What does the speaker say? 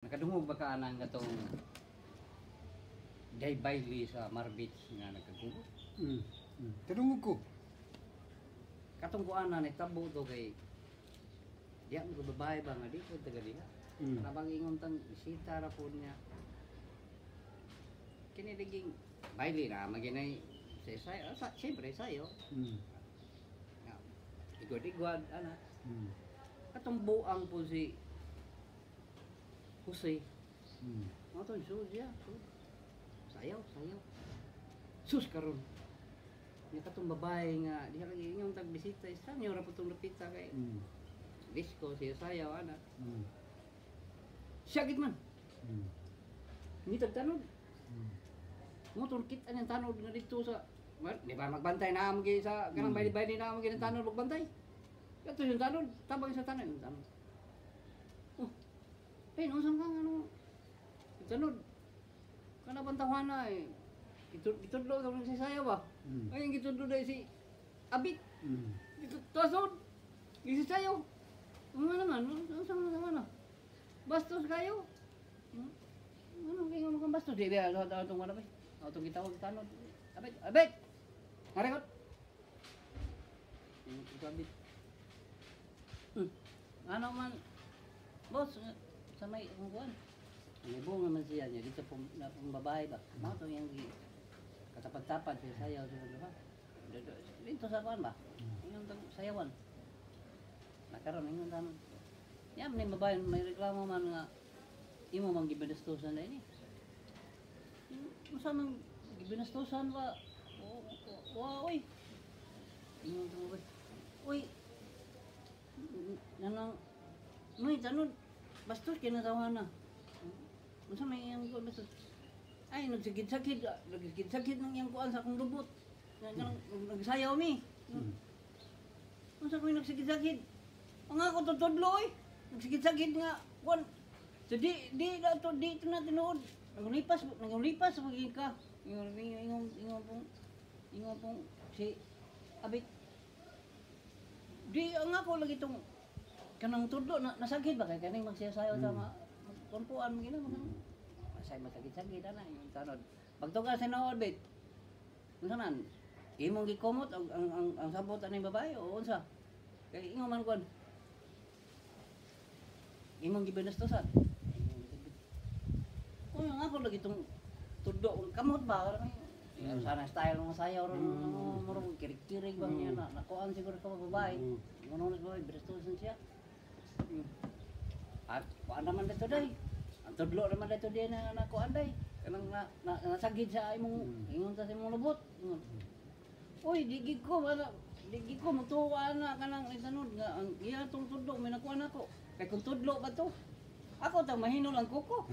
Nakadungog ba ka anang katong Jay Bailey sa Marbich nga nagkagubo? Kadungog ko. Katong kuan na nitabo to kay diya mo ko babae ba nga di ko taga diha. Kanabang ingon tang bisita ra po niya. Kini naging Bailey na maginay sa sayo, sa, siyempre sayo. Nga, igwad-igwad ana. Katong buang po si Jose. Mo to sus ya, sus. Sayaw, sayaw. Sus karon. Nya katong babae nga diha lagi inyong tagbisita, isa niyo ra po tong lupita kay disco siya sayaw ana. Siya gid man. Ngitag tanod. Mo tong kita niyang tanod nga dito sa, well, di ba magbantay na amo gyud sa kanang bayli-bayli na amo gyud ang tanod magbantay. Kato yung tanod, tabang sa tanod yung tanod. Oh. Eh, unsa kang ano? Yung tanod. Kana bang tawana eh. Gitudlo sa mga sayaw ba? Ay, ang gitudlo dahil si Abit. Dito tasod. Gisisayaw. Ano naman? Unsa man naman ah? Bastos kayo. Ano kayo nga mukhang bastos? Di ba? Ano itong wala ba? Atong gitawag tanod. Abit! Abit! Ngarekot! Ito abit. Ano man? Boss, sa may kung kuan. May bunga man siya niya dito pong, na pong babae ba? Mao to yung katapad-tapad siya sayaw siya ba? Dito, dito sa kuan ba? Ingon tang sayawan. Nakaroon ingon tanong. Yan may babae may reklamo man nga imo mang gibinastusan na ini. Unsa man gibinastusan ba? Wa oy. Ingon tang babae. Uy. Nanang Noy tanod bastos kay natawa na. Unsa may iyang kuan bastos? Ay nagsigid-sagid, nagsigid-sagid ng iyang kuan sa akong lubot. Nga nagsayaw mi. Unsa ko yung nagsigid-sagid? Ang ako tutudlo oy. Nagsigid-sagid nga kuan. So di di na to di to na tinuod. Nagulipas nagulipas magiging ka. Ingon ingon ingon ingon pong ingon pong si Abit. Di ang ako lagi tong kanang tudlo na nasagid ba kay kaning magsiyasayaw sa mga kumpuan mo gina mga masay masagid-sagid ana yung tanod. Pagtuga sa nood bit. Unsa man? Imong gikumot ang sabot aning babae o unsa? Kay ingon man kuan. Imong gibinastusan. Uy, ang ako lagi tong tudlo kamot ba? Sana style mga sayaw ron, murag kirig-kirig ba niya na nakuan siguro ka babae. Ingon na babae, binastusan siya. At kuan naman dito day. Ang tudlo naman dito day na nakuan day. Kanang na nasagid sa imong ingon sa imong lubot. Ingon. Uy, di gid ko wala di gid ko mutuwa na kanang itanod nga ang iya tong tudlo may nakuan ako. Kay kung tudlo ba to? Ako tang mahinol ang kuko.